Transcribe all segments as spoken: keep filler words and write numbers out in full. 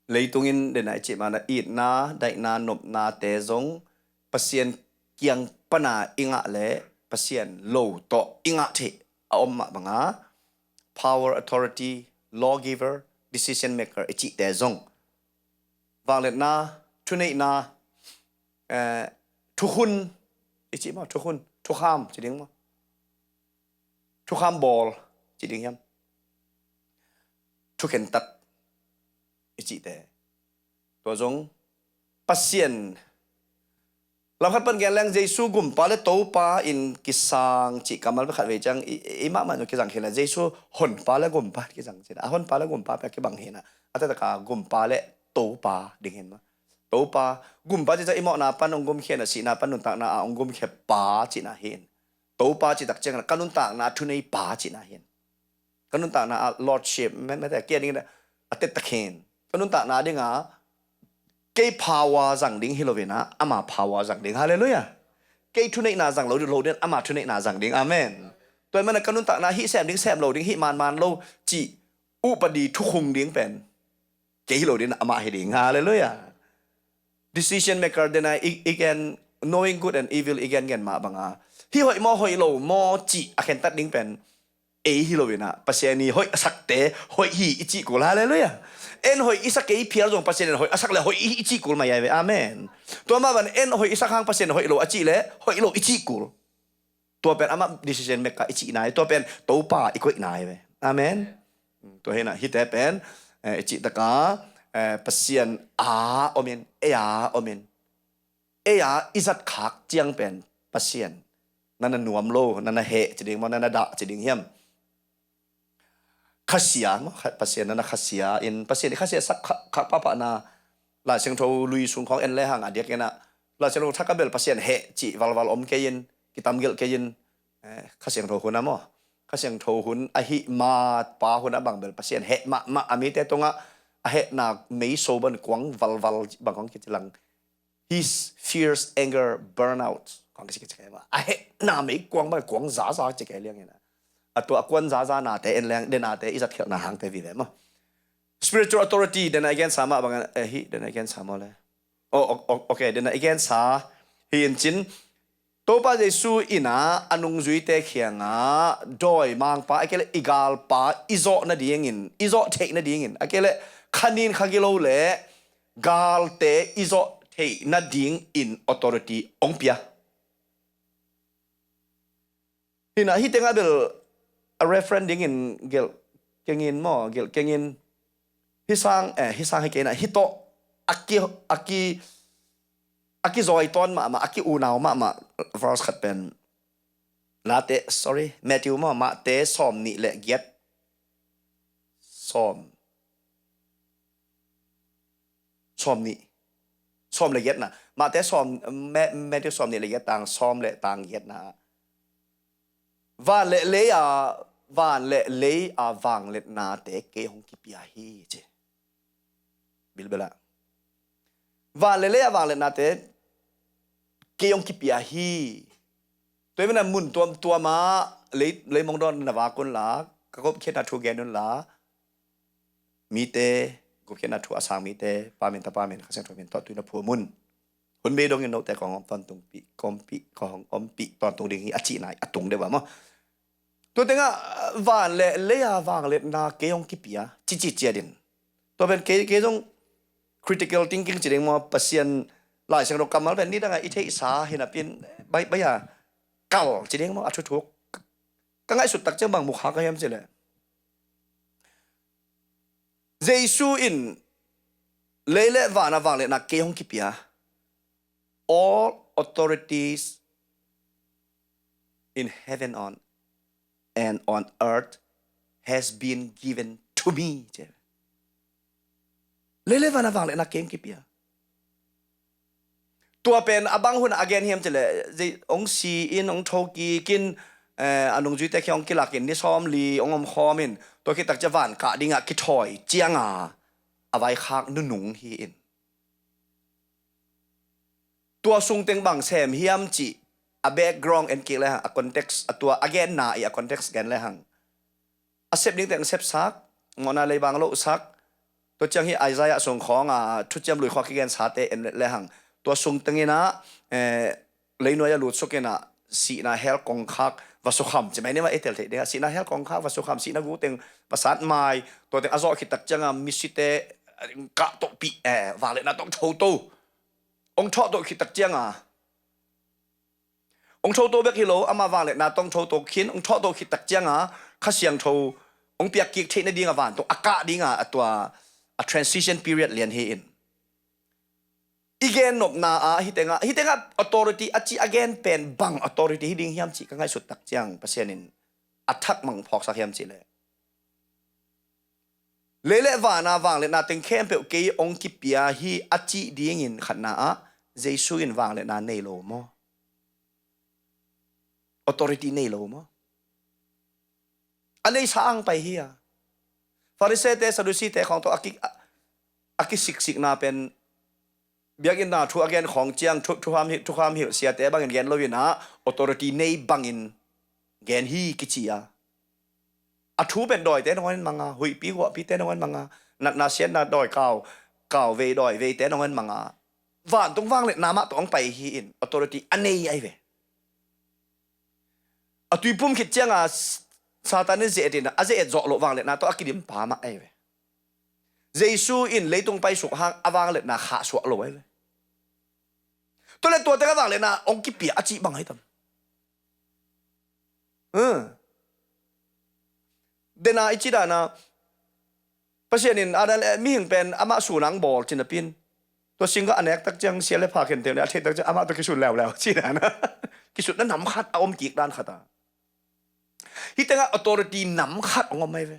Leitung in dena i cih mana itna, daihna, nopnate zong Pasian kiang pana i ngah le Pasian lo tawh i ngah theih a om mah banga power, authority, lawgiver, decision maker i cihte zong, vangliatna, thuneihna, eh, thukhun i cih maw, thukhun, thukham ci ding maw, thukham bawl ci ding hiam, thukhentat i cihte, tua zong Pasian, lamkhat pan gen leng Jesu Gumpa le Topa in kisang cih kammal khat vei ciang i, i, i mahmah zong kizang khin a, Jesu Honpa le Gumpa kizang cin a, Honpa le Gumpa pia kibang hi na, a taktak a Gumpa le Topa ding hi na. Topa, Gumpa cih ciang i mawhna pan hong gumkhia na, sihna pan nuntakna a hong gumkhia pa cihna hi in. Topa cih tak ciang ka nuntakna thunei pa cihna hi in. Ka nuntakna ah lordship, me, me te kia ding a tet tak hin. Ka nuntakna ding a kei power zang ding hi lo in a, ama power zang ding. Hallelujah. Kei thuneihna zang lo, lo ding, ama thuneihna zang ding. Amen. Tua mana ka nuntakna hih sem ding, sem lo ding, hih manman lo cih upadi thukhung ding pen kei hi lo ding, amah hi ding. Hallelujah. Decision maker dena i, i gen, knowing good and evil i gen gen mah banga, hih hoih maw, hoih lo maw cih a khentat ding pen ei hi lo in a, Pasian i hoih a sakte hoih hi i cih kul. Hallelujah. En hoih i sak kei phial zong Pasian in hoih a sak le hoih hi i cih kul mai ai ve. Amen. Tua mah ban en hoih i sak hang Pasian hoih lo a cih le hoih lo i cih kul. Tua pen amah decision maker i cihna hi, tua pen Topa i koihna hi ve. Amen. Tua hi na, hihte pen, eh, i cih taka, eh, Pasian a om in, ei a om in, ei a i zat khak ciang pen Pasian na na nuam lo, na na heh ci ding maw, na na dah ci ding hiam? Khasia maw, kha-, Pasian na na khasia in, Pasian i khasia sak kha-, khak pahpahna, Lai Siangtho lui sung khawng en le hang a diak in a, Lai Siangtho thak a bel Pasian heh cih valval om kei in, kitam gelh kei in, eh, Kha Siangtho hun a maw, Kha Siangtho hun ahi ma pa hun a bang bel Pasian heh mahmah a, mite tungah a hehna meiso ban kuang valval bang khawng kici lang. His fierce anger burn out. Kong kisi kisi kaya ma. A hehna mei kuang ma, kuang zaza ci kaya liang ina. A tua a kuan zaza nate en leng, denate i zat khialhna hangte vive ma. Spiritual authority, dena i gensa ma bang, eh, hi, dena i gensa ma le. Oh, o-, o-, okay, dena i gensa hi in cin. Topa Jesu ina a nungzuite khiangah dawimangpa, a kei le i galpa i zawh nadingin, i zawh theih nadingin, a kei le khanin khagilo le galte i zawh theih nadingin authority ong pia. Hina, hi tengah bel a reference dingin gelh kengin maw, gelh kengin hi sang, eh, hi sang hi kei na, hi tawh a ki, a ki, a kizawi tawn mahmah, a ki-unau mahmah verse khat pen. Late, sorry, Matthew maw, Mahte sawm nih le giat. Sawm. Sawm nih. Sawm le giatna. Mahte sawm, Ma-, Matthew sawm nih le giat tang, sawm le tang giatna. Van le lei a, van le lei a vangliatnate kei hong kipia hi ci. Bilbela. Van le lei a vangliatnate kei hong kipia hi. Tua i mana mun tuamtuama lei, lei mongdawn na vak unla, ka gupkhiatna thu gen unla. Mite, gupkhiatna thu a sang mite, Pa min, Tapa min, Kha Siangtho min tawh tui na phuam un. Hun bei dongin note kong om tawntung pi, kong pi, kong om pi tawntung ding hi a cihna a tung deuh a maw. Tua tengah, van le lei a vangliatna kei hong kipia, cici ciat in. Tua pen kei, kei zong critical thinking ci ding maw, Pasian Lai Siangtho kammal pen nidangah i theihsa hi napi in, bai, bai a kal ci ding maw, a thuthuk. Ka ngaihsut tak ciang bang mukha ka hiam ci le. Jesu in lei le van a vangliatna kei hong kipia. All authorities in heaven on, and on earth has been given to me. Lei le van a vangliatna kei hong kipia. Tua pen a bang hun a gen hiam ci le, zei, ong si in, ong tho kik in, eh, a nungzuite khi ong kilak in, ni sawm li ong om khawm in, tua khit tak cia van kah dingah kithawi cianga a vaikhak nunung hi in. Tua sung teng bang sem hiam cih a background en kik le hang, a context, a tua a genna i a context gen le hang. A sep ding teng sepsak, mawhna leibang lohsak, Tua ciang hi Isaiah sung khawng a thuciam lui khawng kigen sate en le hang. Tua sung tengin ah, eh, leinuai a lut suk in ah sihna hell kongkhak va sukham ci mai ni mah, ei tel theih ding ah sihna hell kongkhak va sukham, sihna gu teng va sat mai, tua teng a zawh khit tak ciang a misite, eh, kah tohpih, eh, vangliatna tawh hong thoto. Hong thawh toh khit tak ciang a hong thoto bek hi lo, ama vangliatna tawh hong thoto khin, hong thawh toh khit tak ciang a Kha Siangtho hong piak kik theih nading a vantung a kah ding a, a tua a transition period lian hi in. I gen nopna ah hi teng ah, hi teng ah authority a ci a gen pen bang authority hi ding hiam cih ka ngaihsut tak ciang Pasian in a thak mang phawksak hiam cih leh, lei le van a vangliatna teng khempeuh kei hong kipia hi a cih dingin khatna ah Jesu in vangliatna nei lo maw? Authority nei lo maw? A neisa ang pai hi a. Farisee-te, Sadducee-te khawng tawh a ki, a, a kisiksikna pen biakinn ah thu a gen khawng ciang thu, thukham hilh, thukham hilh siate bangin gen lo in ah authority nei bangin gen hi kici a. A thu pen dawite nangawn in mang a, huihpi guahpite nangawn in mang a, natna siatna dawi kau, kau vei dawi veite nangawn in mang a, vantung vangliatna mah tawh hong pai hi in authority a nei ahi ve. A tuipum khit ciang a s-, Satan in ze-et in a, a ze-et zawh loh vangliatna tawh a kidim pa mah ahi ve. Jesu in leitung paisuk hang a vangliatna khahsuah lo ahi ve. Tua le tua teng a vangliatna hong kipia a cih bang ahi tam. Dena i ci dan a Pasian in Adam le mihing pen amah sun ang bawl ci napi in, tua singkah a nek tak ciang sia le pha khen teng le a theih tak ciang amah tawh kisun leuleu ci dan a, kisutna nam khat a om kik dan khat a. Hi teng ah authority nam khat hong om ahi ve.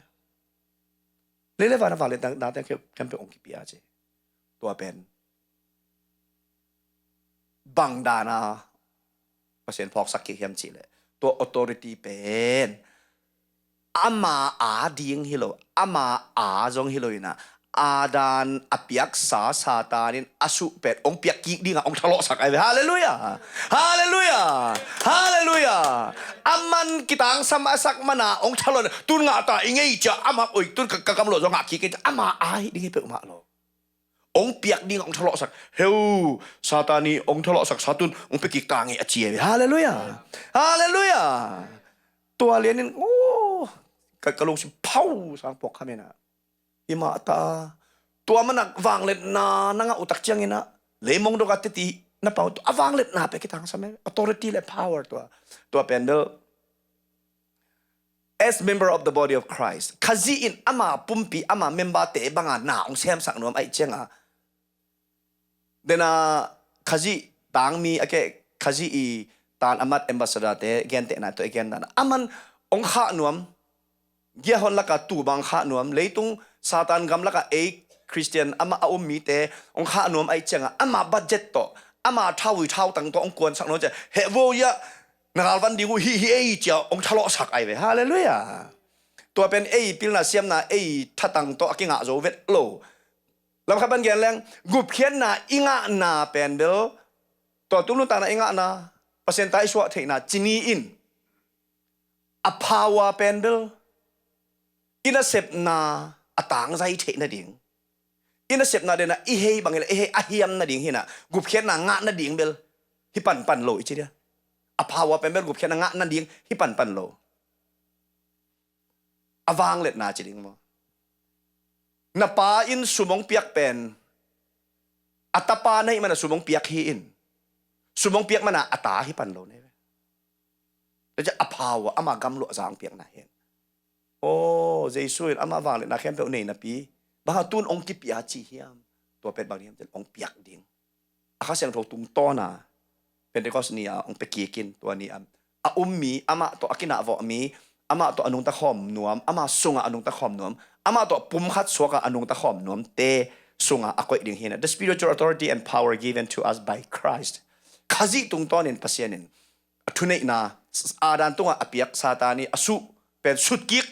Lei le van a vangliatna teng khempeuh hong kipia ci. Tua pen bang dan a Pasian phawksak kik hiam cih leh, tua authority pen ama a ding hi lo, ama a zong hi lo in a, Adam a piaksa Satan in a suh pen hong piak kik ding a hong thalawhsak ahi ve. Halleluiah! Halleluiah! Halleluiah! Aman kitangsam a sak man a hong thalawh, tun ngah ta i ngei cia, ama oi tun ka, ka kam lo zong ngah kik in, ama a hi ding hi peuhmah lo. Hong piak ding hong thalawhsak. Heu, Satan i hong thalawhsak sa tun hong piak kik ta ngei a ci hi. Halleluiah. Halleluiah. Tua lian in, oh, ka, ka lungsim phau sang pawk kha men a. Hi mah ta. Tua man a vangliatna na ngah uh tak ciang in a, leimong dong a titi na pau, tua vangliatna pen kitangsam hi. Authority le power tua. Tua pen bel as member of the body of Christ, Khazih in ama pumpi, ama member-te banga na hong semsak nuam ahih cianga, dena Khazih tangmi a keh, Khazih i tan a mat ambassador-te gentehna tawh i gen dan a, aman hong khah nuam, giahon laka tu bang khah nuam, leitung Satan gam laka ei Khristian ama a um mite hong khah nuam ahih cianga, ama budget tawh, ama thauvui thautang tawh hong kuansak nuam ciah, heh vo ia, na galvan ding uh hih hi ei cia hong thalawhsak ahi ve. Halleluiah. Tua pen ei pilna siamna ei thatang tawh a kingah zo vet lo. Lamkhat pan gen leng, gupkhiatna i ngahna pen bel, tua tu nuntakna i ngahna, Pasian ta i suah theihna cini in, a power pen bel, i nasepna a tangzai theih nading, i nasepna dena i hei bangin la i hei a hiam nading hinah, gupkhiatna ngah nading bel hi panpan lo i ci dia. A power pen bel gupkhiatna ngah nading hi panpan lo. A vangliatna ci ding maw? Na pa in sum hong piak pen, a tapa na hih mana sum hong piak hi in, sum hong piak mana a ta hi pan lo nei ve. Tua ciah a power, ama gamluah zang piakna hen. Aw, Jesu in ama vangliatna khempeuh nei napi, bang hang tun hong kipia ci hiam? Tua pen bang hiam cin hong piak ding. A Kha Siangtho tungtawna Pentecost ni-a hong pia kikin, tua ni-a a um mi, amah tawh a kinahvawh mi, amah tawh a nungta khawm nuam, ama sungah a nungta khawm nuam, amah tawh pumkhat suakah a nungta khawm nuamte sungah a koih ding hinah. The spiritual authority and power given to us by Christ. Khazih tungtawnin Pasian in a thuneihna, Adam tungah a piak Satan i a suh pen sut kik.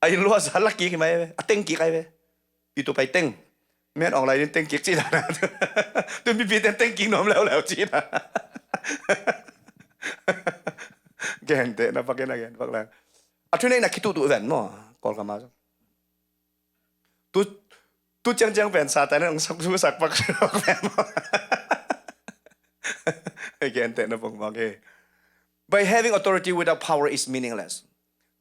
A inn luasa lak kik hi mai ve, a teng kik ai ve. Pitu pai teng. Men ong lai din teng kik ci dan a. Tun pipi ten teng kik nuam leuleu ci dan a. Gente na pakin a gen pak lai. A thuneihna kituhtuh ven maw? Kawlkam a zong. Tu, Tu ciangciang pen Satan in hong sak, sak pak pen maw. Again, teh na pong maw, okay. By having authority without power is meaningless.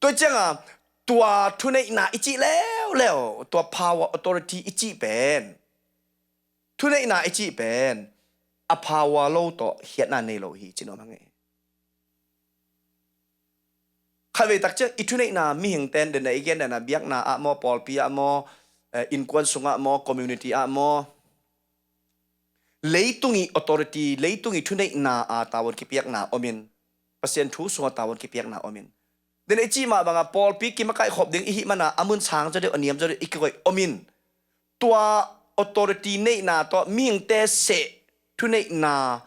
Tua cianga tua thuneihna i cih leuleu, tua power, authority i cih pen, thuneihna i cih pen a power lo tawh khiatna nei lo hi, ci nuam hang e. Khatvei tak ciang i thuneihna mihing ten den a i gen den a biakna ah maw, pawlpi ah maw, eh, innkuan sungah maw, community ah maw, leitung i authority, leitung i thuneihna a tavuan kipiakna omin, Pasian thu sungah tavuan kipiakna omin. Den a i cih mah banga pawlpi kimakaih khop ding i hih mana a mun sang zaw deuh, a niam zaw deuh i kikoih omin. Tua authority neihna tawh mihingte seh thuneihna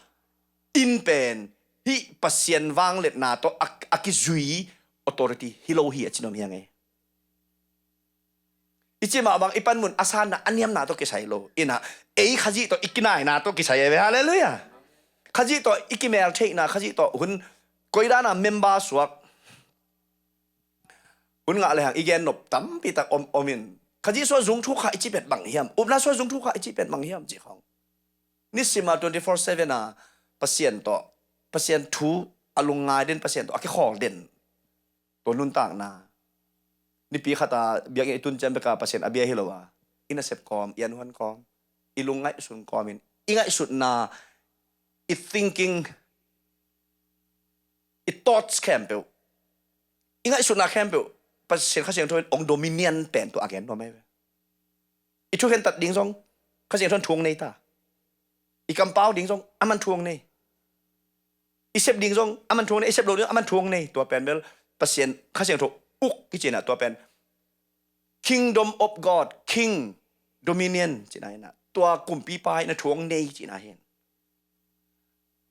in pen hih Pasian vangliatna tawh a, a kizui authority hi lo hi, a ci nuam hi hang e. I cih mah bang i panmun a sanna a niamna tawh kisai lo. Inah ei Khazih tawh i kinaina tawh kisai e ve. Halleluiah. Khazih tawh i kimel theihna, Khazih tawh hun koidana member suak, hun ngah lehang i gen nop tampi tak om, omin. Khazih sua zung thu kha i cih pen bang hiam? Upna sua zung thu kha i cih pen bang hiam, cih khawng. Nisima twenty-four seven a Pasian tawh, Pasian thu a lungngai den, Pasian tawh a kikhawl den. Tua nuntakna. Nipi khata biakinn i tun ciang beka Pasian a bia hi lo a, i nasep kawm, i anhuan kawm, i lungngaihsun kawmin, i ngaihsutna, i thinking, i thoughts khempeuh, i ngaihsutna khempeuh Pasian Kha Siangtho in hong dominion pen tua a gen nuam ahi ve. I thukhentat ding zong Kha Siangtho in thu hong nei ta. I kampau ding zong aman thu hong nei. I sep ding zong aman thu hong nei, i sep lo ding aman thu hong nei. Tua pen bel Pasian Kha Siangtho uk kici inah, tua pen Kingdom of God, King, Dominion cihna inah, tua kumpipa inah thu hong nei cihna hi.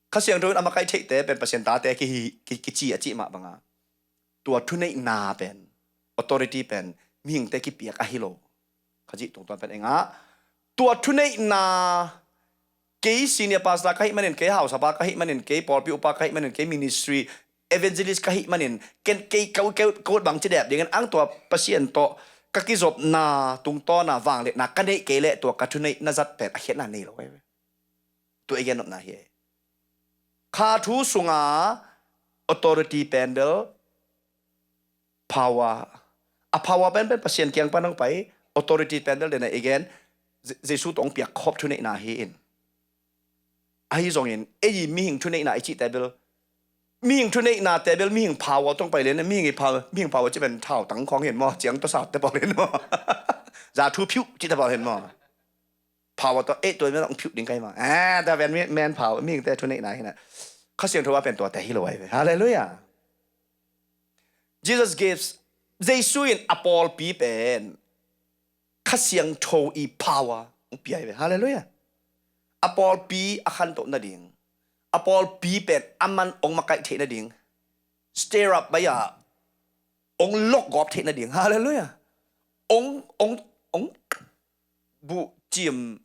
Kha Siangtho in a makaih theihte pen Pasian tate kihi, ki, kici a cih mah banga tua thuneihna pen, authority pen mihingte kipiak ahi lo. Khazih tungtawn pen engah tua thuneihna, kei senior pastor ka hih manin, kei hausapa ka hih manin, kei pawlpi upa ka hih manin, kei ministry evangelist ka hih manin, ken kei ka ut, ka ut, ka ut bang ci dep dingin, ang tua Pasian tawh ka kizopna tungtawna vangliatna ka neih kei leh tua ka thuneihna zat pen a khiatna nei lo ahi ve. Tua i gen nopna hi e. Kha thu sunga authority pen bel power. A power pen pen Pasian kiang pan hong pai, authority pen bel den a i gen, Je-, Jesu tawh hong piak khop thuneihna hi in. Ahi zongin ei mihing thuneihna i cihte bel, mihing thuneihna te bel mihing power tawh hong pai lian, mihing i power, mihing power ci pen thau tang khawng hi in maw, ciang tawh sat te pawl hi in maw. Za thu phiuh ci te pawl hi in maw. Power tawh, eh, tua man hong phiuh ding ka hi maw. Ah, tua pen mi, man power, mihingte thuneihna hi inah. Kha Siangtho a pen tuate hi lo ahi ve. Halleluiah. Jesus gives, Jesu in a pawlpi pen Kha Siangtho i power hong pia hi ve. Halleluiah. A pawlpi a khantoh nading, a pawlpi pen aman hong makaih theih nading, stir up bai-a hong lokgawp theih nading. Halleluiah. Hong, hong, hong buh cim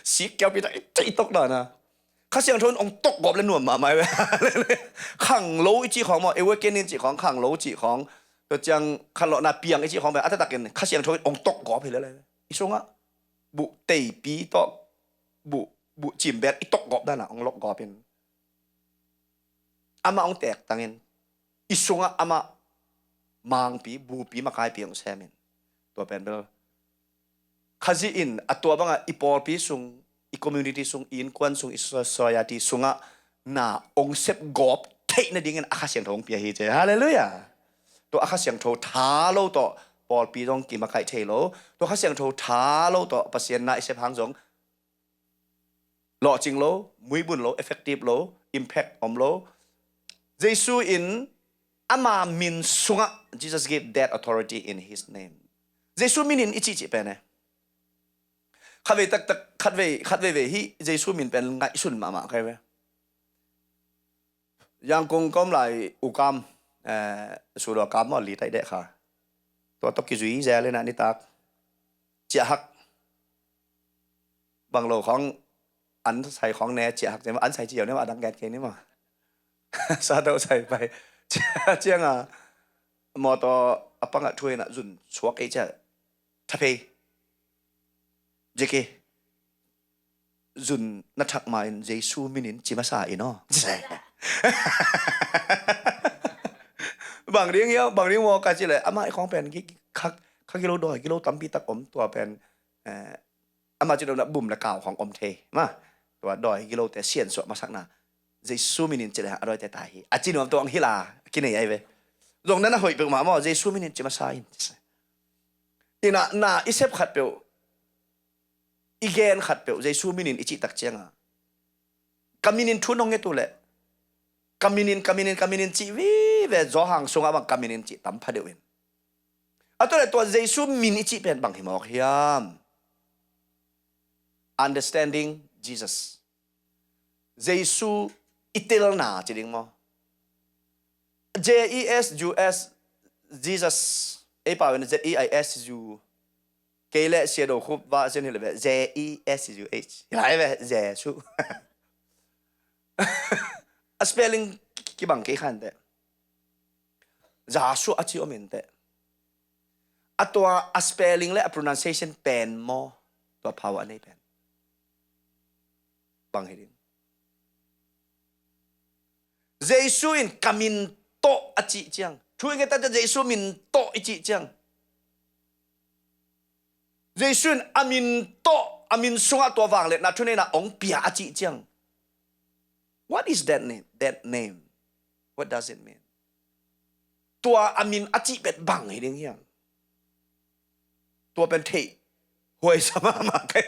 sik kiaupi tak i, i tok dan a. Kha Siangtho in hong tokgawp le nuam mahmah hi ve. Khanglo i cih khawng maw, awakening cih khawng, khanglo cih khawng, tua ciang khanlawhna piang i cih khawng pen a taktakin Kha Siangtho in hong tokgawp hi lel hi ve. I sungah buh teipi tawh, buh, buh cim bek i tokgawp dan a hong lokgawp in, amah hong teektangin, i sungah amah mangpi, bupi, makaipi hong semin. Tua pen bel Khazih in a tua bangah i pawlpi sung, i community sung, i innkuan sung, i so-, society sungah na hong sepgawp theih nadingin a Kha Siangtho hong pia hi ci. Halleluiah. Tua a Kha Siangtho tha lo tawh pawlpi zong kimakaih thei lo. Tua Kha Siangtho tha lo tawh Pasian na i sep hang zong lawhcing lo, muibun lo, effective lo, impact om lo. Jesu in ama min sungah, Jesus gave that authority in his name. Jesu min in i cihcih pen e. Khatvei taktak, khatvei, khatveivei hih Jesu min pen ngaihsun mahmah ka hi ve. Yangon ka om lai U Kam, eh, Sudo Kam maw, Litaih Deh Kha. Tua tawh kizui zel inah nitak ciahhak bang lo khawng, an sai khawng ne, ciahhak ciang, an sai ci ziau ne maw, a dang gen kei ni maw. Sa do sai pai. Ciang a mawtaw a pangah thu inah zun suak ei ciah. Tha phei. Jeki. Zun na thak ma-in Jesu minin ci masa in aw. Bang ding hiam, bang ding maw ka ci leh, amah i khawng pen, kha, kha gilo dawi, gilo tampi tak om tua pen, eh, amah ci lo na bum le kau khawng om thei. Ma, tua dawi gilote siansuah masakna. Jesu minin ci leh, a dawite tai hi. A ci nuam tua ang hi la, kinei ai ve. Zong na na hoih peuh mah maw, Jesu minin ci masa in. Ina, na, i sep khat peuh, i gen khat peuh, Jesu minin i cih tak cianga. Ka minin thu nong nget uh leh. Ka minin, ka minin, ka minin cih vive, Johan sungah bang ka minin cih tam pha deuh in. A tua leh tua Jesu min i cih pen bang hi mawk hiam. Understanding Jesus. Jesu i telna ci ding maw. J E S U S, Jesus. Ei pau in Z E I S U. Kei le Sia Do Khup va sin hi le ve, Z E S U H. Hi lai ve, Jesu. A spelling kibang kei khan te. Jesu a ci om in te. A tua a spelling le a pronunciation pen maw. Tua pau a nei pen. Bang hi ding. Jesu in ka min tawh a cih ciang. Thu i nget tak ciang Jesu min tawh i cih ciang. Jesu in a min tawh, a min sungah tua vangliatna thuneihna hong pia a cih ciang. What is that name? That name. What does it mean? Tua a min a cih pen bang hi ding hiam. Tua pen theih huai sa mahmah kei.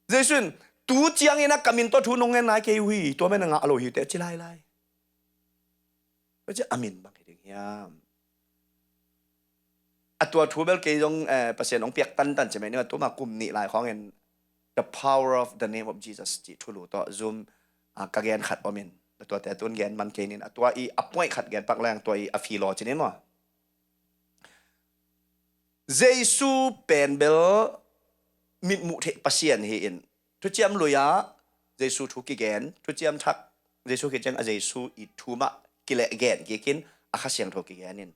Jesu in tu ciangin a ka min tawh thu nong ngen nai kei uh hi, tua pen a ngah lo hi teh ci lailai. Tua ci a min bang hi ding hiam. A tua thu bel kei zong, eh, Pasian hong piak tantan ci mai ni, a tuma kum nih lai khawngin The Power of the Name of Jesus cih thulu tawh Zoom, ah, ka gen khat om in. A tuate tun gen man kei nin, a tua i a point khat gen pak leng, tua i a filo ci nin maw. Jesu pen bel mitmuh theih Pasian hi in. Thuciam Lui-ah Jesu thu kigen, Thuciam Thak Jesu kigen a Jesu i thu mah kileh gen kikin a Kha Siangtho kigen in.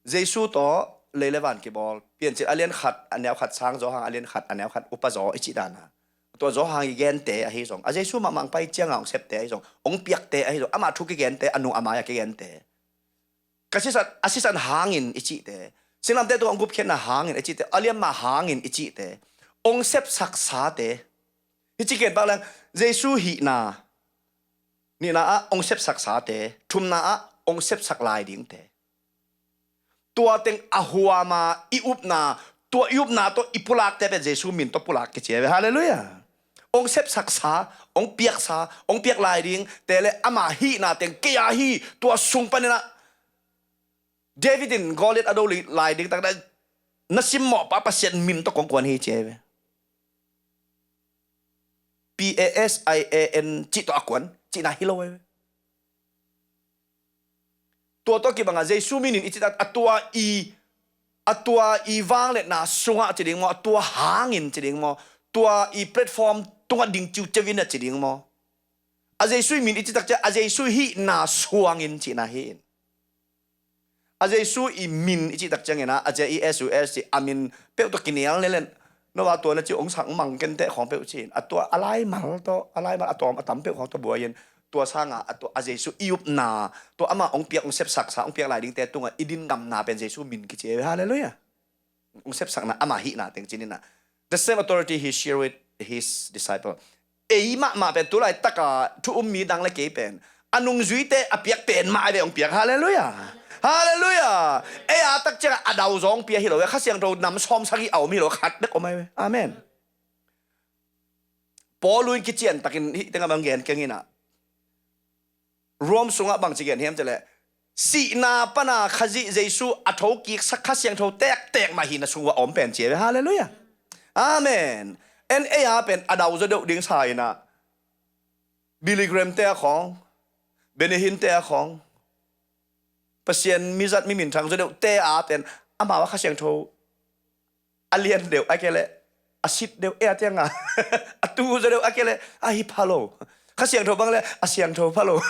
Jesu tawh lei le van kibawl, Piancil a lian khat a neu khat, Sang Johan a lian khat a neu khat, upa zaw i cih dana. Tua Johan i gente ahi zong, a Jesu mahmah hong pai cianga hong septe ahi zong, hong piakte ahi zong, amah thu kigente, a nung a mai-a kigente. Ka sisan, a sisan hangin i cihte, singlamteh tungah hong gupkhiatna hangin i cihte, a liamma hangin i cihte, hong sepsaksate. Hi ci ken pak leng, Jesu hihna, nihna ah hong sepsaksate, thumna ah hong sepsak lai dingte. Tua teng a huama i upna, tua i upna tawh i pulakte pen Jesu min tawh pulak kici ve. Halleluiah. Hong sepsaksa, hong piaksa, hong piak lai dingte le ama hihna teng kei a hi, tua sung paninah David in Goliath a do lai ding takna na simmawh pa Pasian min tawh kong kuan hi ci ve. P A S I A N cih tawh a kuan cihna hi lo ve. Tua tawh kibangah Jesu minin i cihtak a tua i, a tua i vangliatna sungah ci ding maw, a tua hangin ci ding maw, tua i platform tungah ding ciuciuin a ci ding maw. A Jesu i min i cihtak ciah a Jesu hihna suangin cihna hi in. A Jesu i min i cihtak ciangin a, a J E S U S cih a min peuh tawh kinial nelen. No va tua na ci hong sak mang kenteh khawng peuh ci in. A tua a laimal tawh, a laimal a tawm a tam peuh khawng tawh buai in. Tua sangah a tua a Jesu i upna, tua amah hong piak, hong sepsaksa, hong piak lai dingte tungah i din ngamna pen Jesu min kici ve. Halleluiah. Hong sepsakna amah hihna teng ci ninah. The same authority he shared with his disciple. Ei mahmah pen tu laitaka thu um mi dang le kei pen a nungzuite a piak pen mah ai ve hong piak. Halleluiah. Halleluiah. Ei a tak ciangah a dau zawng pia hi lo ve. Kha Siangtho nam sawm sagih a om hi lo, khat bek om ai ve. Amen. Paul in kician takin hih tengah bang gen keng inah. Rome sungah bangci gen hiam cileh, sihna pana Khazih Jesu a thokiksak Kha Siangtho tektek mah hihna sung uh a om pen ci ve. Halleluiah. Amen. En ei a pen a dau zaw deuh ding sa inah, Billy Graham te a khawng, Benny Hinn te a khawng, Pasian mizat mi minthang zaw deuh te a pen amau a Kha Siangtho a lian deuh a kei leh a sit deuh e a tianga a tu zaw deuh a kei leh a hi pha lo. Kha Siangtho bang leh a siangtho pha lo.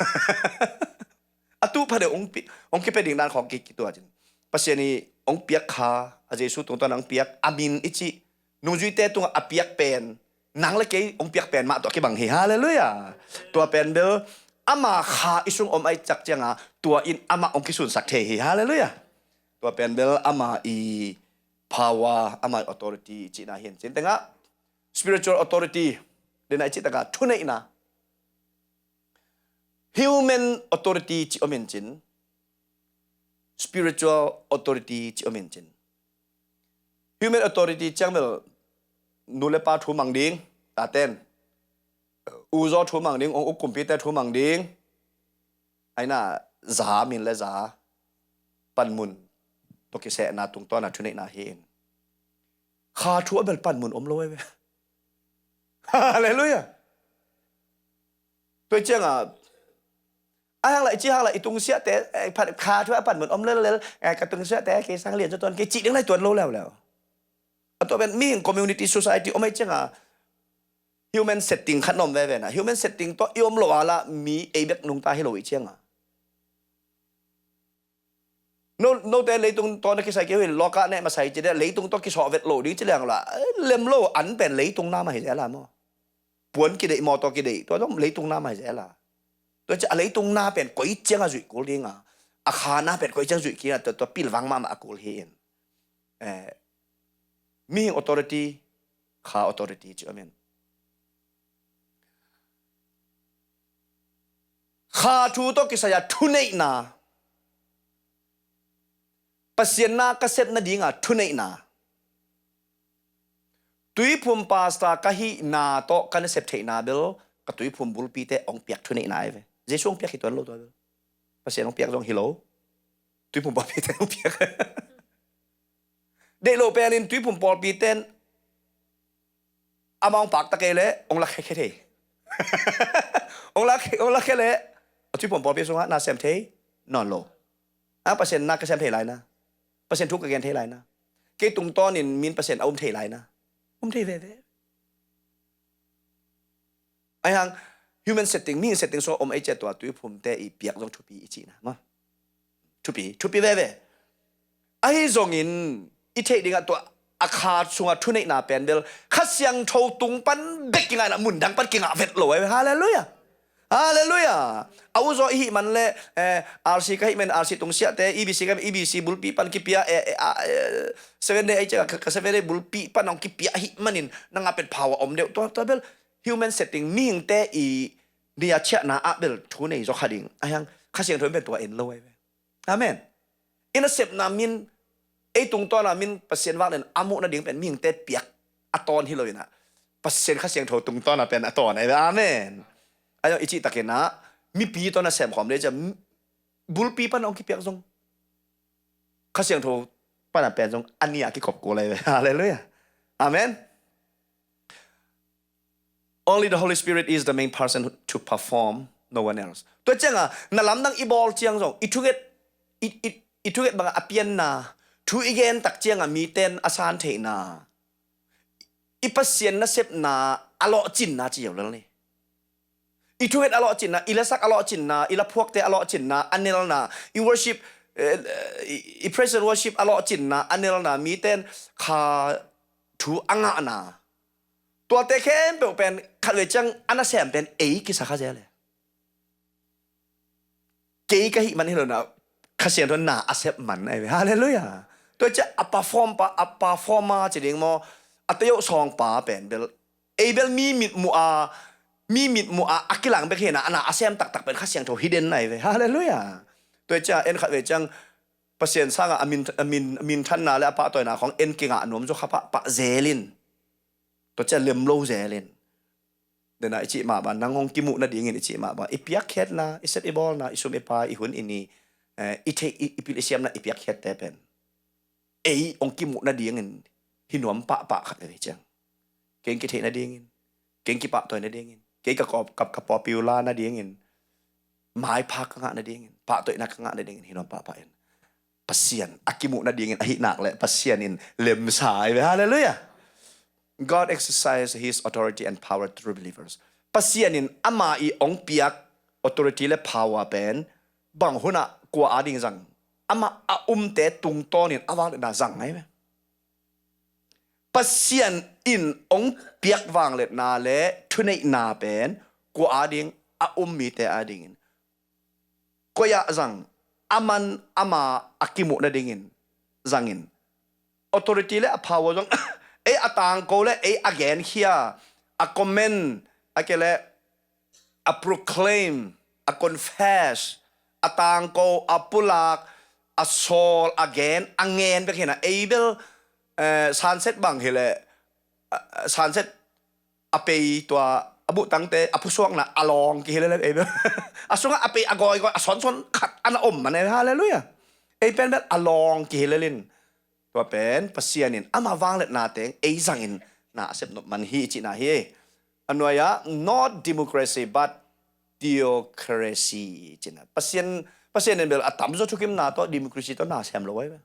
A tu pha deuh hong pi, hong kipia ding dan khawng ki, kituat in. Pasian i hong piak kha, a Jesu tungtawn hong piak, a min i cih, nungzuite tungah a piak pen, nang le kei hong piak pen mah tawh a kibang hi. Halleluiah. Tua pen bel ama kha i sung om ahih ciangah, tua in amah hong kisunsak thei hi. Halleluiah. Tua pen bel ama i power, ama i authority i cihna hi in cin tengah, spiritual authority, dena i cih tengah thuneihna. Human authority ci om in cin, spiritual authority ci om in cin. Human authority ciang bel nu le pa thu mang ding, taten. U zaw thu mang ding, ong u kumpite thu mang ding. Aina za, min le za, panmun tawh kisehna tungtawna thuneihna hi in. Kha thu a bel panmun om lo e ve. Halleluiah. Tua ciangah, a hang la, i ci hang la, i tungsiahte, eh, phat, kha thu a panmun om lel lel, eh, ka tungsiahte, kei sang lian cu tuan, kei cih ding lai tuan lo leuleu. A tua pen mihing community society om ahih ciangah, human setting khat na om veve na. Human setting tawh i om lo a la mi ei bek nungta hi lo i ciangah. No, note leitung tawh na kisai kei uh in, lawka ne masai ci de, leitung tawh kisawh vet lo ding ci liang la, eh, lem lo, an pen leitung na mah hi zel a maw. Puan kideih, mawtaw kideih, tua zong leitung na mah hi zel a. Tua ci a leitung na pen koi ciang a zuih kul ding a, a kha na pen koi ciang zuih kul a, tua, tua pilvang mahmah a kul hi in. Eh, mihing authority, kha authority ci om in. Kha thu tawh kisai a thuneihna. Pasian na ka sep nadinga thuneihna. Tuiphum pastor ka hihna tawh ka nasep theihna bel ka tuiphum bulpite hong piak thuneihna ahi ve. Jesu hong piak hi tuan lo tua bel. Pasian hong piak zong hi lo. Tuiphum bulpite hong piak. Deih lo pelin tuiphum pawlpite in amah hong pakta kei leh hong lakhia thei. Hong lakhia, hong lakhia leh a tuiphum pawlpi sungah na sem thei nawn lo. A Pasian na ka sem thei lai na. Pasian thu ka gen thei lai na. Kei tungtawnin min Pasian a um thei lai na. Um thei veve. Ahi hang human setting, mihing setting sung om ei cia tua tuiphumte i piak zong thupi i cihna maw. Thupi, thupi veve. Ahi zongin i theih dingah tua a kha sungah thuneihna pen bel Kha Siangtho tung pan bek kingah inah mundang pan kingah vet lo ahi ve. Halleluiah. Halleluiah. A uzaw i hih man le, eh, R C ka hih man, R C tungsiahte, E B C ka hih man, E B C bulpi pan kipia, eh, eh, ah, eh, Seven Day ahi ciangah ka, ka Seven Day bulpi pan hong kipia ahih manin nangah pen power om deuh. Tua, tua bel human setting, mihingte i nia chiahna ah bel thu nei zaw kha ding. Ahi hang Kha Siangtho in pen tua en lo ahi ve. Amen. I nasepna min, ei tungtawna min Pasian vak len a muh nading pen mihingte piak a tawn hi lo inah Pasian Kha Siangtho tungtawna pen a tawn ahi ve. Amen. Ahi zong i cihtakin ah mipi tawh nasem khawm le ciah bulpi pan hong kipiak zong Kha Siangtho pana pen zong a nia kikop kul ahi ve. Halleluiah. Amen. Only the Holy Spirit is the main person to perform, no one else. Tua cianga na lamdang i bawl ciang zong i thuget, i, i, i thuget banga a pianna, thu i gen tak cianga miten a san theihna, i Pasian nasepna a lawhcinna ci yo lel ni. I thuget a lawhcinna, i lasak a lawhcinna, i laphuakte a lawhcinna, a nelna, i worship, eh, i, i praise and worship a lawhcinna, a nelna, miten kha thu a ngahna. Tuate khempeuh pen khatvei ciang a nasem pen ei kisa kha zel e. Kei ka hih man hi lo na, Kha Siangtho na a sep man ahi ve. Halleluiah. Tua ciah a perform pa, a performer ci ding maw, a teyoh sawngpa pen bel ei bel mi mitmuh a, mi mitmuh a, a kilang bek hi na, a na a sem taktak pen Kha Siangtho hidden ahi ve. Halleluiah. Tua ciah en khatvei ciang Pasian sangah a min, a min, a minthanna le a pahtawina khawng en kingah nuam zaw kha pahpah zelin. Tua ciah lem lo zelin. Dena i cih mah bang, nang hong kimuh nadingin i cih mah bang, i piakkhiatna, i sep i bawlna, i sum i pai, i hun i ni, eh, i theih, i, i pil i siamna, i piakkhiatte pen ei hong kimuh nadingin hi nuam pahpah khat ka hi ciang. Kei hong kitheih nadingin, kei hong kipahtawi nadingin, kei ka, ka, ka popular nadingin, maipha ka ngah nadingin, pahtawina ka ngah nadingin hi nuam pahpah in. Pasian a kimuh nadingin ahih nak le Pasian in lemsa ahi ve. Halleluiah. God exercise his authority and power through believers. Pasian in ama i hong piak authority le power pen bang hunah kua a ding zang amah a umte tungtawnin a vangliatna zang ngai ve. Pasian in hong piak vangliatna le thuneihna pen kua ading, a um mite adingin. Koi ah zang, aman ama a kimuh nadingin zangin. Authority le a power zong, ei a tangko le ei a genkhia, a comment, a kei le a proclaim, a confess, a tangko, a pulak, a sawl, a gen, a ngen bek hi na, ei bel, eh, sunset bang hi le, eh, sunset a pei tua, a buhtangte, a phusuakna, a lawng kihi lel ei bel. A sungah a pei, a gawigoi, a sawnsawn khat, a na om man ei, halleluiah. Ei pen bel a lawng kihi lel in. Tua pen, Pasian in ama vangliatna teng ei zangin na a sep nop man hi cihna hi. A nuai-ah, not democracy, but theocracy cihna. Pasian, Pasian in bel a tamzaw thukimna tawh, democracy tawh na sem lo ei bel.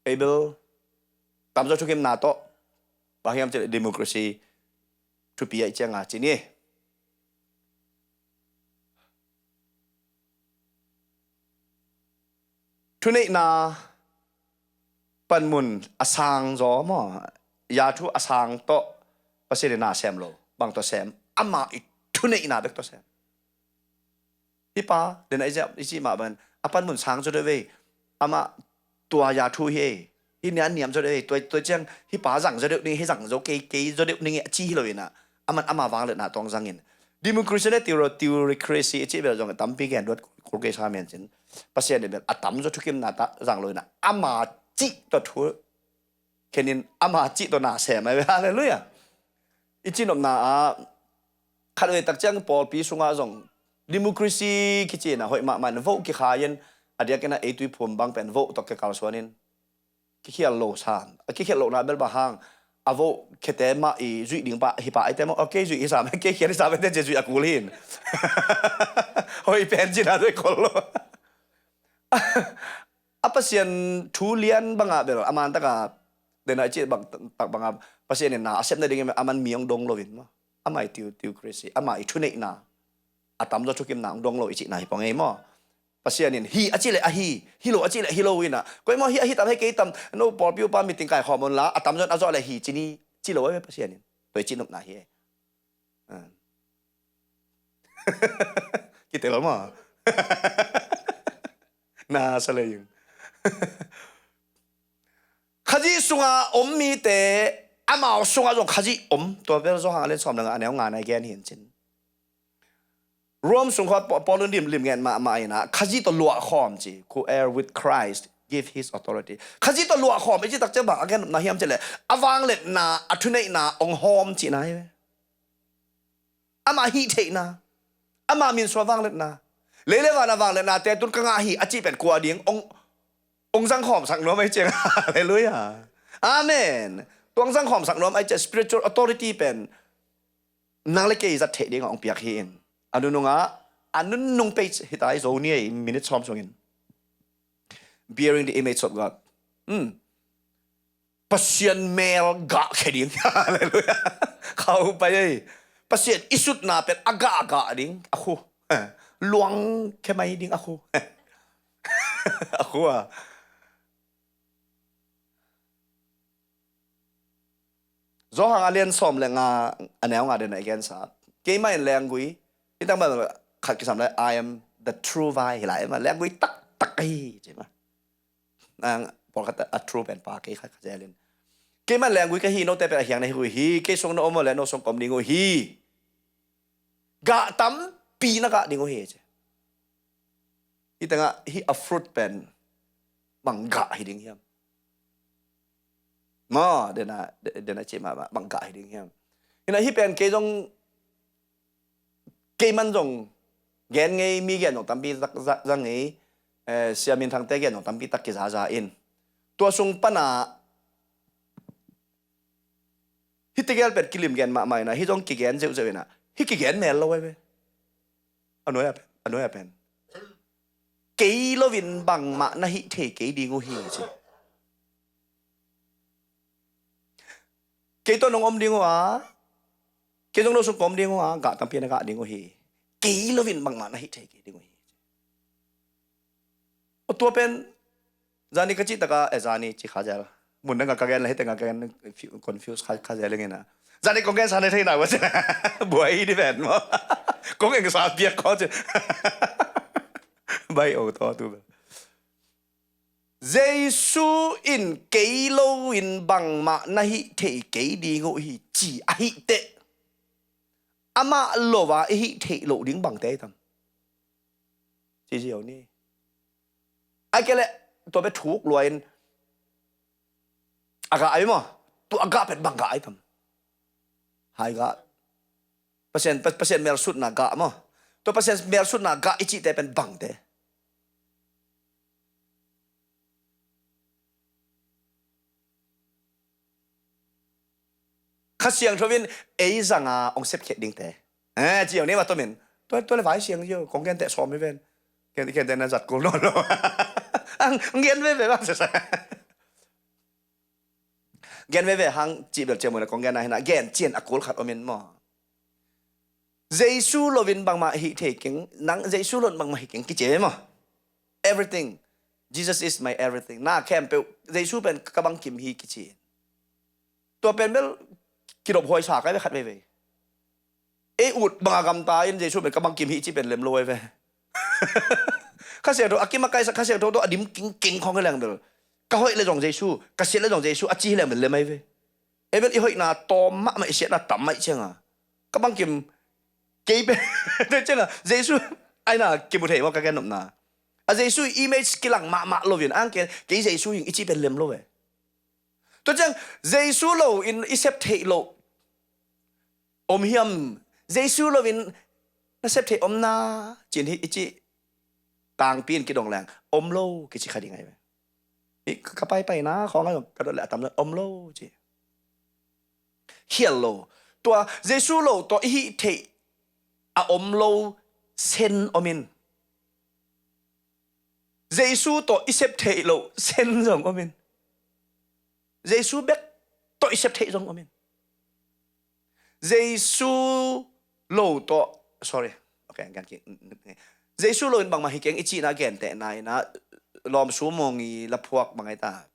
Ei bel, tamzaw thukimna tawh, bang hiam cih leh democracy thupi ahih cianga ci ni. Thuneihna panmun a sangzaw maw, yathu a sang tawh Pasian in na sem lo. Bang tawh sem? Ama i thuneihna bek tawh sem. Hih pa, den a i cih mah bangin a panmun sang zaw deuh ve. Amah tua yathu hi ei. Hih nia niam zaw deuh ve. Tua, tua ciang hih pa zang zaw deuh ning, hih zang zaw kei, kei zaw deuh ning a ci hi lo in ah, aman ama vangliatna tawh zangin. Democracy le theoro-, theocracy i cih bel zong tampi gen duat kul kei sa men cin. Pasian in bel a tamzaw thukimna tawh zang lo in ah, ama cih tawh thu khenin ama cih tawh na sem ahi ve. Halleluiah. I cihnopna ah, khatvei tak ciang pawlpi sungah zong democracy kici in ah hoih mahmah in, vote kikhai in, a diakin ah ei tuiphum bang pen vote tawh kikalsuan in, kikhial lo sam. A kikhial lohna bel bang hang, a vote khiate mah i zuih ding pah hi pah eite maw, a kei zuih hi sam, kei khial hi sam eite ci zuih a kul hi in. Hoih pen cihna zuih kol lo. A Pasian thu lian bangah bel, a man takah, den a i cih bang, tak bangah, Pasian in na a sep nadingin aman mi hong dong lo in maw. Ama i theo-, theocracy, ama i thuneihna, a tamzaw thukimna hong dong lo i cihna hi pong ei maw. Pasian in hi a cih leh a hi, hi lo a cih leh hi lo in ah. Koi maw hi a hi tam, hei kei tam, no pawlpi upa meeting kaikhawm un la, a tamzaw in a zawh leh hi ci ni, ci lo ei Pasian in. Tua i cihnopna hi ei. Ah. Kitel maw? Na sa lei ing. Khazih sunga om mite, amau sungah zong Khazih om. Tua bel Johan a lian sawm le nga, a neu nga na i gen hi in cin. Rome sung khawng Pa-, Paul in lim, lim ngen mahmah in ah, Khazih tawh luahkhawm ci, who heir with Christ, give his authority. Khazih tawh luahkhawm i cih tak ciang bang a gen na hiam cih leh, a vangliatna, a thuneihna hong hawm cihna hi ve. Ama hih theihna, ama minsual vangliatna, lei le van a vangliatnate tun ka ngah hi a cih pen kua ding hong, hong zangkhawmsak nuam ahih ciang. Halleluiah. Amen. Tua hong zangkhawmsak nuam ahih ciang spiritual authority pen nang le kei zat theih dingah hong piak hi in. A nunungah, a nunung page hi ta i Zo ni ei minute sawm sungin. Bearing the image of God. Hmm. Pasian mel gah khia ding. Halleluiah. Khauh pai ei. Pasian i sutna pen a gah gah ding. A khu. Luang khia mai ding a khu. A khu a. Johan a lian sawm le nga a neu nga den a i gensa. Keimah in lenggui. Hih tang bang khat kisam lai, "I am the true vine," hi lai mah. Lenggui taktak ahi, ci mah. Nang pawlkhat a true pen pa kei khat khat zel in. Keimah lenggui ka hi, note pen a hiang na hi uh hi. Kei sung na om uh leh no sung ka om ding uh hi. Gah tampi na gah ding uh hi, ci. Hih tengah, hih a fruit pen bang gah hi ding hiam? Maw, den a, den a ci mah, mah, bang gah hi ding hiam? Hi na hih pen kei zong, kei man zong gen ngei, mi gen zong tampi zak, zak, zak ngei, eh, Sia Min Thangte gen zong tampi tak kizaza in. Tua sung pana, hih tegel pen kilim gen mahmah ina, hih zong kigen zeuhzeuh ina, hih kigen mel lo ai ve. A nuai a pen, a nuai a pen. Kei loin bangmah na hih thei kei ding uh hi, ci. Kei tawh nong om ding uh a, kei zong no sung ka om ding uh a, gah tampi na gah ding uh hi. Kei loin bangmah na hih thei kei ding uh hi. Tua pen, zani ka cih taka, eh, zani ci kha zel. Mun dang a ka gen la, hih teng a ka gen confuse kha, kha zel ing ina. Zani kong gen sa na thei na ua ci. Buai hi di ven maw. Kong eng sa piak kho ci. Bai o to tu. Jesu in kei lo in bangmah na hih thei kei ding uh hi ci ahih teh, amah lo a i hih theih loh ding bangte hi tam? Ci ziau ni. Ai kei leh tua bek thuk lua in a gah ai maw? Tua a gah pen bang gah ai tam? Hai gah. Pasian, Pa-, Pasian melsutna gah maw? Tua Pasian melsutna gah i cihte pen bangte? Kha Siangtho in ei zanga hong sepkhiat dingte. Eh, ci hong nei mah tomin. Tua, tua le vai siang zio, kong gente sawm hi ven. Gen, gente na zat kul nawn lo. Ang, ang gen veve bang sesa. Gen veve hang cih bel ciamun a kong gen a hina. Gen cian a kul khat omin maw. Jesu loin bangmah hih thei keng, nang Jesu loin bangmah hih keng kici ve maw. Everything. Jesus is my everything. Na khempeuh, Jesu pen ka bangkim hi kici. Tua pen bel kidop huai sa kai ve khat veivei. Ei ut bang a gamta in Jesu pen ka bangkim hi ci pen lem lo ai ve. Kha Siangtho, a kim a kaisa Kha Siangtho tawh a dim kingking khong hi leng bel. Ka hoih le zong Jesu, ka siat le zong Jesu, a ci hi leng bel lem ai ve. Ei bel i hoihna tawm mahmah, i siatna tam mah i cianga. Ka bangkim kei pen. Tua cianga, Jesu, aina kimu thei maw ka gen nopna. A Jesu image kilang mahmah loin, ang kei, kei Jesu hing i ci pen lem lo ve. Tua ciang, Jesu loin i sep theih loh om hiam? Jesu loin na sep theih om na, cin hi i ci tangpi in kidong leng, om lo, kici kha ding ai ve. Hi ka paipai na, khawng ai ka dot le a tam le, om lo, ci. Khial lo. Tua, Jesu lo tawh i hih theih a om lo sen omin. Jesu tawh i sep theih loh sen zong omin. Jesu bek tawh i sep theih zong omin. Jesu lo tawh, sorry. Okay, gan ki. Jesu lo in bangmah hi keng i cihna gentehna ina lawm sumawng i laphuak bang ai ta.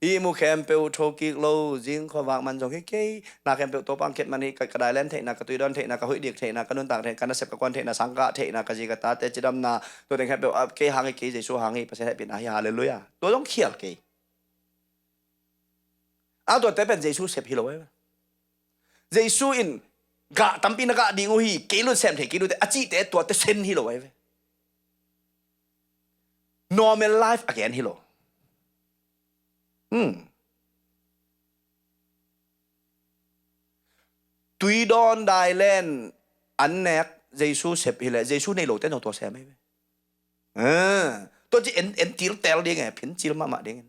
I mu khempeuh thokik lo, zing khuavak man zong hi kei, na khempeuh Topa ang khet man hi, ka, ka dailen theihna, ka tuidawn theihna, ka huih dik theihna, ka nuntak theihna, ka nasep ka kuan theihna, sangkah theihna, ka zi ka tate cidamna, tua teng khempeuh, ah, kei hang hi kei, Jesu hang hi, Pasian hehpihna hi, halleluiah. Tua zong khial kei. A tuate pen Jesu sep hi lo ai ve. Jesu in gah tampi na gah ding uh hi, kei lo in sem thei kei lo te, a cihte tuate sen hi lo ai ve. Normal life a gen hi lo. Hmm. Tuidawn dailen an nek Jesu sep hileh Jesu nei lote no tua sem ei ve. Ah, tua ci en, en tiltel ding e, phin cil mahmah ding.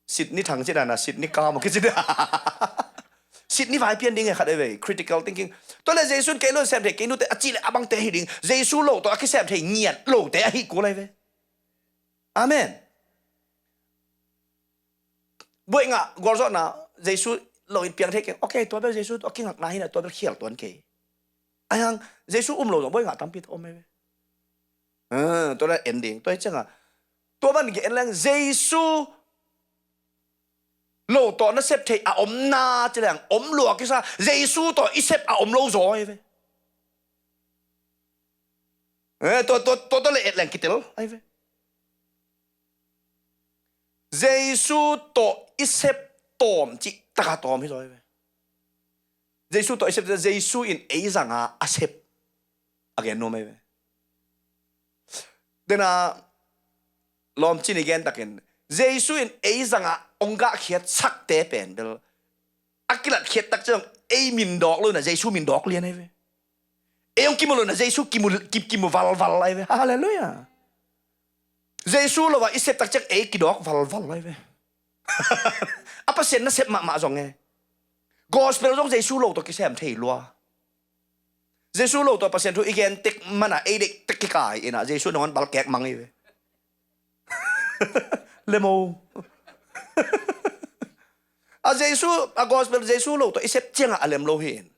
Sitni thang ci dana, sitni kam kici da. Sitni vai pian ding e khat ei ve, critical thinking. Tua le Jesu in kei lo in sem thei kei nute a cih le a bangte hi ding. Jesu lo tawh a kisem thei ngiat lote ahi kul ai ve. Amen. Buaih ngah gualzawhna, Jesu lo in piang thei keng. Ok, tua bel Jesu tawh a kingakna hina, tua bel khial tuan kei. Ai hang, Jesu um lo zong buaih ngah tampi tawh om ei ve. Ah, tua na en ding, tua hi cianga. Tua ban gen leng, Jesu lo tawh na sep thei a om na ci leng, om lua kisa, Jesu tawh i sep a om lo zaw ei ve. Eh, tua, tua, tua, tua le et leng kitel ai ve. Jesu tawh i sep tawm cih taka tawm hi zaw ei ve. Jesu tawh i sep, Jesu in ei zanga a sep a gen nuam ei ve. Dena lawmcin i gen takin, Jesu in ei zanga ong gahkhiat sakte pen bel a kilatkhiat tak ciang ei min dawk lo na Jesu min dawk lian ei ve. Ei ong kimu lo na Jesu kimu, ki, kimu valval ai ve. Halleluiah. Jesu lo a i sep tak ciang ei kidawk valval ai ve. A Pasian na sep mahmah zong e. Gospel zong Jesu lo tawh kisem thei lua. Jesu lo tawh Pasian thu i gen tek mana ei deih tek kikai ina Jesu nangon balkek mang ei ve. Lemo. A Jesu, a gospel Jesu lo tawh i sep cianga a lem lo hi in.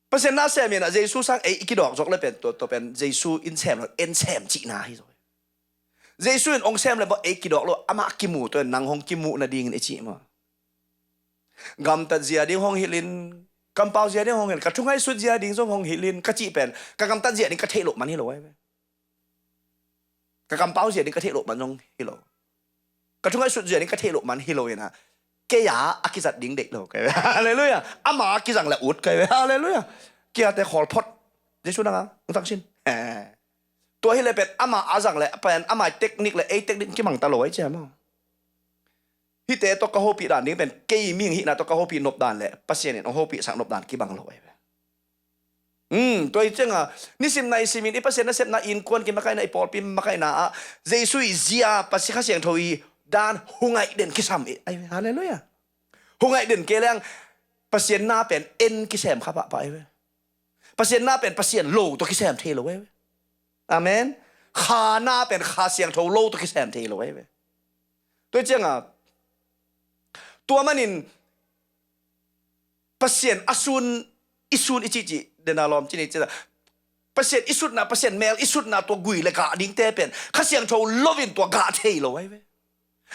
Pasian na sem in ah Jesu sang ei i kidawk zawk le pen tua, tua pen Jesu in sem lo, en sem cihna hi zaw. Jesu in hong sem le maw ei kidawk lo, amah kimu tua in nang hong kimuh nadingin i cih maw. Gamtat zia ding hong hilh in, kampau zia ding hong hilh, ka thungaihsut zia ding zong hong hilh in ka cih pen ka gamtat zia ding ka theih loh man hi lo ai ve. Ka kampau zia ding ka theih loh man zong hi lo. Ka thungaihsut zia ding ka theih loh man hi lo in ah, kei a a kizat ding deih lo kai ve. Halleluiah. Ama a kizang le ut kai ve. Halleluiah. Kiate khawl phot. Jesu nang a hong tang sin. Tua hi le pen ama a zang le pen ama teknik le ei teknik kimang ta lo ai cia maw. Hihte tawh ka hopih dan ding pen kei mihing hihna tawh ka hopih nop dan le Pasian in hong hopih sak nop dan kibang lo ai ve. Hmm, tua hi cianga nisim naisim in i Pasian nasepna, innkuan kimakaihna, i pawlpi makaihna ah Jesu i zia, Pasian Kha Siangtho i dan hungaih den kisam i ai ve. Halleluiah. Hungaih den kei leng Pasian na pen en kisem kha pahpah ai ve. Pasian na pen Pasian lo tawh kisem thei lo ai ve. Amen. Kha na pen Kha Siangtho lo tawh kisem thei lo ai ve. Tua hi cianga tua manin Pasian a sun, i sun i cihcih dena lawm cini cina. Pasian i sutna, Pasian mel i sutna tua gui le gah dingte pen Kha Siangtho lo in tua gah thei lo ai ve.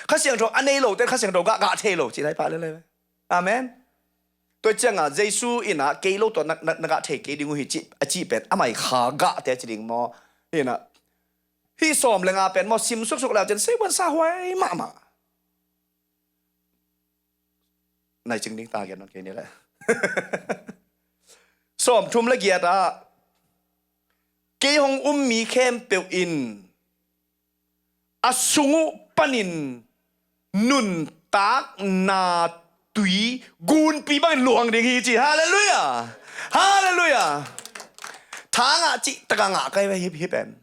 Kha Siangtho a nei lote Kha Siangtho gah, gah thei lo cina i pah le le ve. Amen. Tua cianga Jesu in ah kei lo tua na, na, na gah thei kei ding uh hi cih a cih pen amai kha gahte ci ding maw. Hi in ah hih sawm le nga pen maw sim suksuk le cin seibuan sa huai mahmah. Nai cing ding ta gen non kei ni le. Sawm thum le giat ah kei hong um mi khempeuh in a sung uh panin nuntakna tui gunpi bangin luang ding hi ci. Halleluiah. Halleluiah. Thangah cih taka ngah kai ve hip hip en.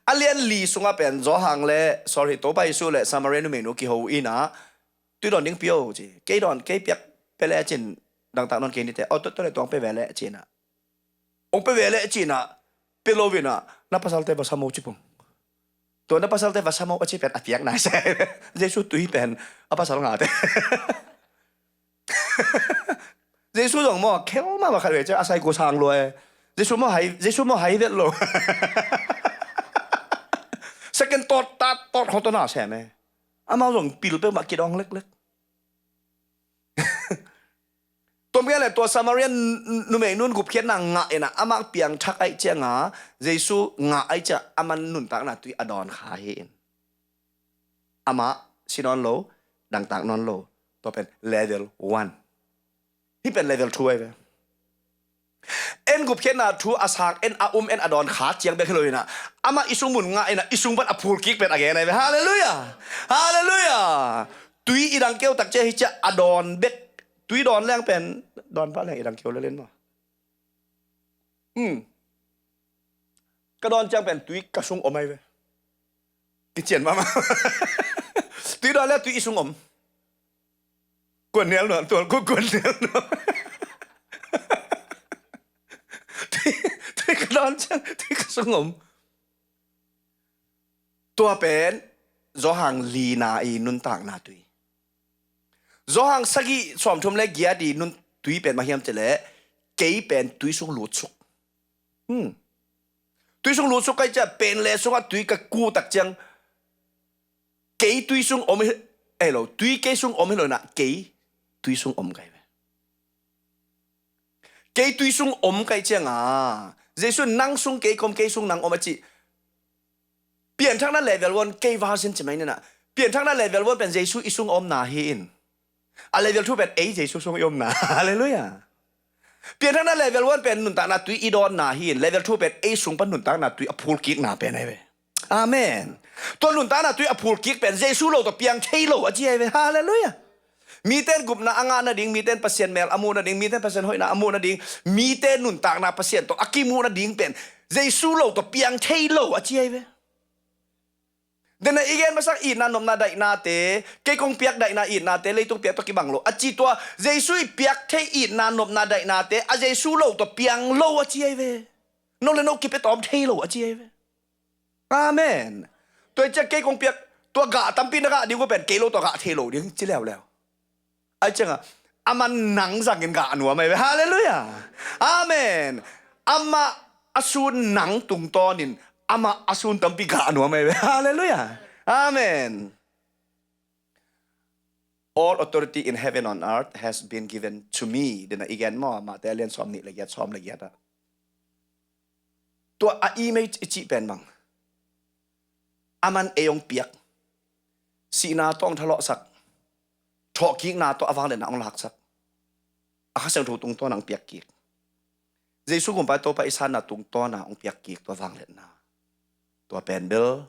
A lian li sungah pen Zawhang le, sorry, Topa Jesu le Samaria numeinu kiho inah, tui dawn ding pio ci. Kei dawn, kei piak pia le cin dangtak nawn kei nite. Aw, tua le tuang pia ve le cinah. Ong pia ve le cinah, pia lo inah, na pasalte va sam o ci pong. Tua na pasalte va sam o a ci pen a piak nai se. Jesu tui pen a pasal ngate. Jesu zong maw khel mah va khat ve cia a sai ko sang lua e. Jesu maw hai, Jesu maw hai vet lo. Second thought, third thought khong tawh na sem e. Amau zong pil peuhmah kidawng leklek. Tua mah le tua Samarian numei nun gupkhiatna ngah inah amah piangthak aih cianga Jesu ngah aih cia aman nuntakna tui a dawn kha hi in. Amah si nawn lo, dangtak nawn lo. Tua pen level one. Hih pen level two ahi ve. En gupkhiatna thu a sak, en a um, en a dawn kha ciang bek hi lo inah, amah i sung mun ngah inah i sung pan a phul kik pen a gen ahi ve. Halleluiah. Halleluiah. Tui i dang keu tak cia hi cia a dawn bek. Tui dawn leng pen dawn pah leng i dang keu le len maw. Hmm. Ka dawn ciang pen tui ka sung om ahi ve. Kician mahmah. Tui dawn le tui i sung om. Kuan nial nuam tual ku kuan nial nuam. Tui, tui ka dawn ciang tui ka sung om. Tua pen Zawhang lina i nuntakna tui. Zawhang sagih sawmthum le giat i nun tui pen mah hiam cileh kei pen tui sung lutsuk. Hmm. Tui sung lutsuk kai cia pen le sungah tui ka ku tak ciang kei tui sung om hi, eh lo, tui kei sung om hi lo inah kei tui sung om kai ve. Kei tui sung om kai cianga Jesu nang sung kei kom, kei sung nang om a ci. Pianthakna level one kei version ci mai nina. Pianthakna level one pen Jesu i sung omna hi in. A level two pen ei Jesu sung i omna. Halleluiah. Pianthakna level one pen nuntakna tui i dawnna hi in. Level two pen ei sung pan nuntakna tui a phul kikna pen ahi ve. Amen. Tua nuntakna tui a phul kik pen Jesu lo tua piang thei lo a ci ahi ve. Halleluiah. Miten gupna a ngah nading, miten Pasian mel a muh nading, miten Pasian hoihna a muh nading, miten nuntakna Pasian tawh a kimuh nading pen Jesu lo tawh piang thei lo a ci ahi ve. Dena i gen masak itna nopna daihnate, kei kong piak daihna itnate leitung piak tawh kibang lo a ci tua Jesu i piak thei itna nopna daihnate a Jesu lo tawh piang lo a ci ahi ve. No le no kipia tawm thei lo a ci ahi ve. Amen. Tua i ciah kei kong piak, tua gah tampi na gah ding uh pen kei lo tua gah thei lo ding ci leuleu. Ai ciangah aman nang zangin gah nuam ahi ve. Halleluiah. Amen. Amah a sun nang tungtawnin amah a sun tampi gah nuam ahi ve. Halleluiah. Amen. All authority in heaven on earth has been given to me. Dena i gen maw, Mate a lian sawm nih le giat, sawm le giat ah. Tua a image i cih pen bang, aman ei hong piak. Sihna tawh hong thalawhsak, thawhkikna tawh a vangliatna hong laksak. A Kha Siangtho tungtawn a hong piak kik. Jesu Gumpa Topa i sanna tungtawn a hong piak kik tua vangliatna. Tua pen bel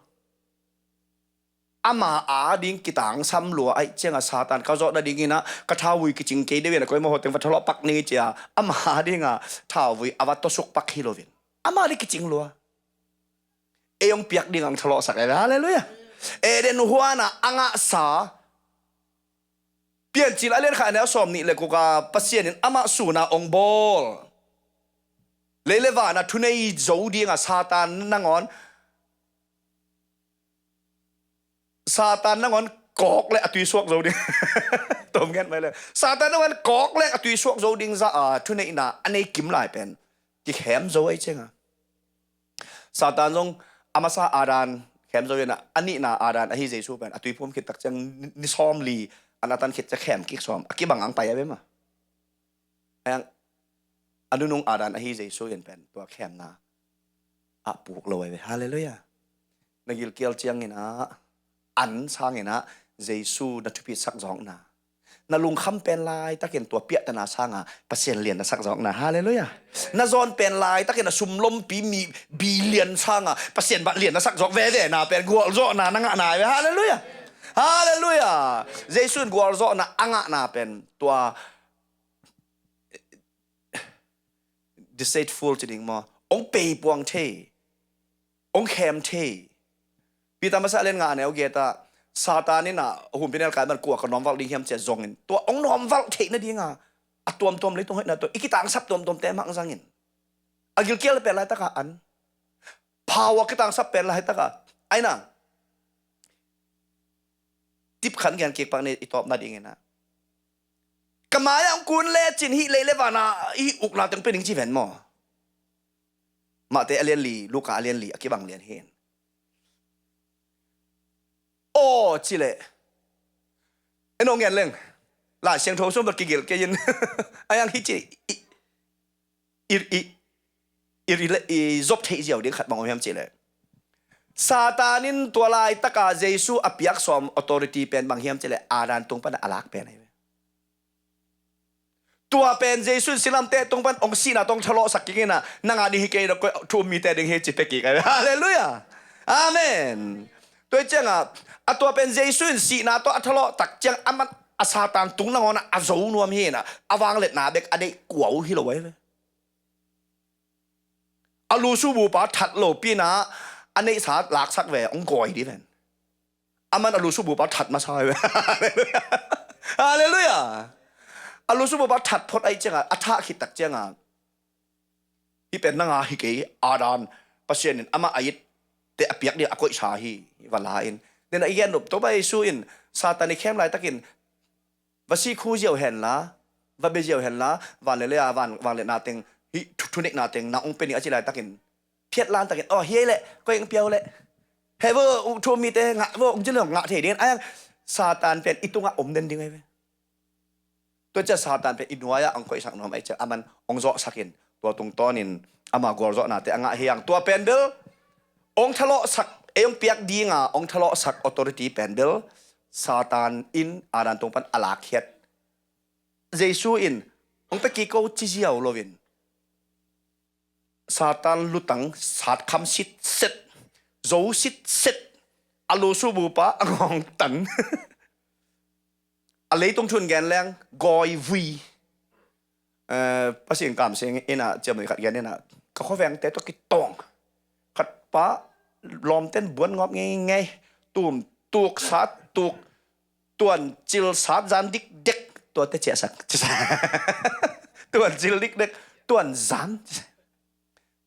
ama ading kitangsam lua ahih ciangin Satan ka zawh nadingin ah ka thauvui kicing kei deuh in a koima hoteng va thalawh pak ni cia ama adingin thauvui a va tawsuk pak hi loin ama ading kicing lua. Ei hong piak ding a hong thalawhsak e. Halleluiah. Eden huan ah a ngahsa Piancil a lian khat a neu sawm nih le guk ah Pasian in amah sun a hong bawl. Lei le van a thunei zo ding a Satan nangawn Satan nangawn kawk le a tui suak zo ding. Tom ngen mai le. Satan nangawn kawk le a tui suak zo ding zah a thuneihna a nei kim lai pen kikhem zo ahih ciangin Satan zong a masa Adam khem zo in a, a nihna Adam ahi Jesu pen a tuiphum khit tak ciang ni, ni sawmli an a tan khit ciang khem kik sawm a kibang ang pai a ve mah. Ahi hang a nunung Adam ahi Jesu in pen tua khemna a puk lo ahi ve. Halleluiah. Na gilkial ciangin ah an sangin ah Jesu na thupitsak zawkna, na lungkham pen laitakin tua piahtana sanga Pasian lian na sak zawkna. Halleluiah. Na zawn pen laitakin a sumlompi mi bilian sanga Pasian bah lian na sak zawk veve na pen gualzawhna na ngahna ahi ve. Halleluiah. Halleluiah. Jesu in gualzawhna a ngahna pen tua deceitful ci ding maw, hong peipuang thei, hong khem thei. Peter masa lian nga a neu giat ah Satan in ah humpinelkai man kua ka nuamvalh ding hiam cia zongin tua hong nuamvalh theih nadinga a tuamtuam leitung hoihna tawh i kitangsap tuamtuamte mah zangin a gilkial pen laitaka an power kitangsap pen laitaka aina tip khat gen kik pak ni i tawp nadingin ah ka mai-ah hong kun lecin hih lei le vana hih ukna teng pia ding ci ven maw? Mate a lian li, Luka a lian li a kibang lian hi. Aw ci leh en hong gen leng Lai Siangtho sung bel kigil kei in a yang hi ci i i, i, i, i, i zop theih ziau ding khat bang om hiam cihleh Satan in tua laitaka Jesu a piak sawm authority pen bang hiam cihleh Adam tung pan a lak pen ahi ve. Tua pen Jesu in silamte tung pan hong sihna tawh hong thalawhsak kik in ah nang a ding hi kei lo, koi thu um mite ding hi ci pia kik ahi ve. Halleluiah. Amen. Tua hi ciangah a tua pen Jesu in sihna tawh a thalawh tak ciang aman a Satan tung nangawn ah a zo nuam hi in ah a vangliatna bek a deih kua uh hi lo ahi ve. A lusubupa that lopi in ah a neihsa laksak ve hong gawi dih ven. Aman a lusubupa that masa ve. Halleluiah. A lusubupa that phot ahih ciangah a thah khit tak ciangah hih pen nang a hi kei, Adam, Pasian in amah a itte a piak ding a koihsa hi va la in. Nen a i gen nop Topa Jesu in Satan i khem laitakin va sikhu ziau henla, va bia ziau henla, van le lei a van, vangliatna teng, hih thu, thuneihna teng na hong pia ning a ci laitakin phiat lan takin aw hi ei leh koi hong pia uh leh he vo, uh thu um mite ngah vo, hong ci leh hong ngah thei ding. Ahi hang Satan pen i tungah om den ding ahi ve. Tua ciah Satan pen i nuai-ah hong koihsak nuam ahih ciah aman hong zawhsak in tua tungtawnin ama gualzawhnate a ngah hi hang. Tua pen bel hong thalawhsak, ei hong piak dinga hong thalawhsak authority pen bel Satan in Adam tung pan a lakkhiat. Jesu in hong pia kik ko ci ziau loin Satan lutang satkham sitset, zo sitset, a lusubupa a ngawng tan. A leitung thun gen leng gawi vui. Eh, Pasian kamseng ina ciamui khat gen ina ka khuavengte tawh kitawng. Khat pa lawmten buan ngawp ngeingei. Tum tuk sat tuk tuan cil sat zan dikdek tuate ciahsak. Tuan cil dikdek tuan zan.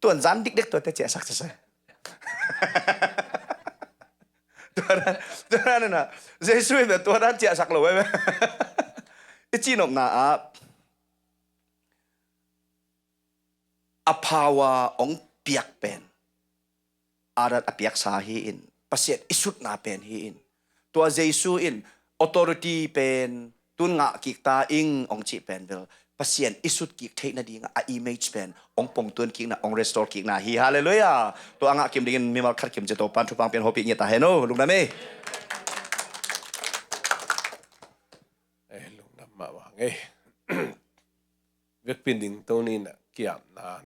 Tuan zan dikdek tuate ciahsak cisa. Tuan, tuan na Jesu in tuan ciahsak lo eh. I cihnopna ah a power hong piak pen Adam a piaksa hi in, Pasian i sutna pen hi in. Tua Jesu in authority pen tun ngah kik ta ing hong cih pen bel Pasian i sut kik theih nading a image pen hong pongtuan kikna, hong restore kikna hi. Halleluiah. Tua a ngah kim dingin mimal khat kim cia Topan thupha hong pia in hopih ngiat ta hen aw. Lungdam ei. Eh, lungdam mahmah ei. Vekpi in ding to ni na kiamna